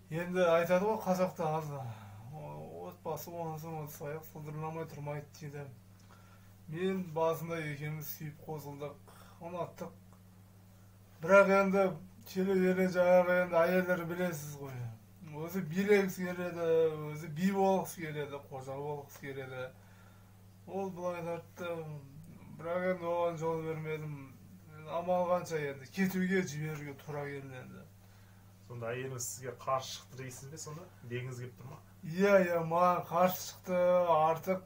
Енді айтады ғой қазақта, аз отбасы болған соң ыдыс аяқ сылдырламай тұрмайды дейді. Мен басында екеуміз сүйіп қосылдық, ұнаттық. Бірақ енді келе келе жаңағы енді әйелдер білесіз ғой, өзі билегісі келеді, өзі би болғысы келеді, қожа болғысы келеді. Ол былай тартты, бірақ енді оған жол бермедім. Амал қанша, енді кетуге, жіберуге тура келді енді. Сонда әйеліңіз сізге қарсы шықты дейсіз бе сонда? Дегіңіз келіп тұр ма? Иә, иә, маған қарсы шықты, артық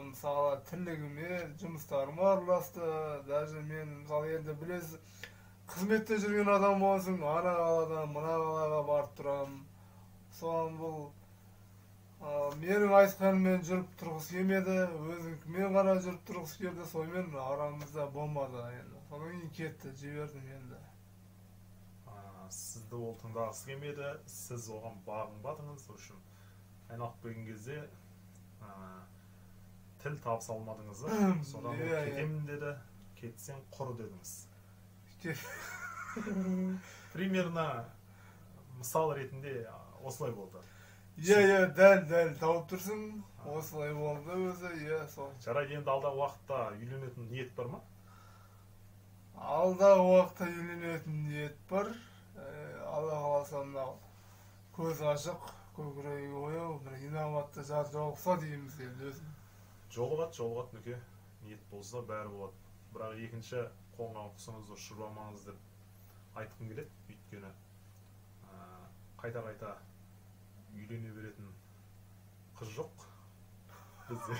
мысалы тірлігіме, жұмыстарыма араласты. Даже мен мысалы енді білесіз, қызметте жүрген адам болған соң ана қаладан мына қалаға барып тұрамын. Соған бұл менің айтқаныммен жүріп тұрғысы келмеді, өзінікімен ғана жүріп тұрғысы келді. Сонымен арамызда болмады енді. Содан кейін кетті, жібердім енді. Сізді ол тыңдағысы келмеді, сіз оған бағынбадыңыз. В общем, айналып келген кезде тіл табыса алмадыңыз да. Содан ол Иә, иә. кетемін деді, кетсең құр дедіңіз. Примерно мысал ретінде осылай болды. Иә, иә, дәл, дәл тауып тұрсың, осылай болды өзі, иә, сол. Жарайды, енді алдағы уақытта үйленетін ниет бар ма? Алдағы уақытта үйленетін ниет бар. Алла қаласа, мынау көзі ашық, көкірегі ояу, бір инабатты жар жолықса дейміз енді өзім. Жолығады, жолығады, нүке. Ниет болса бәрі болады. Бірақ екінші қонған құсыңызды ұшырып алмаңыз деп айтқым келеді. Өйткені қайта-қайта үйлене беретін қыз жоқ бізде.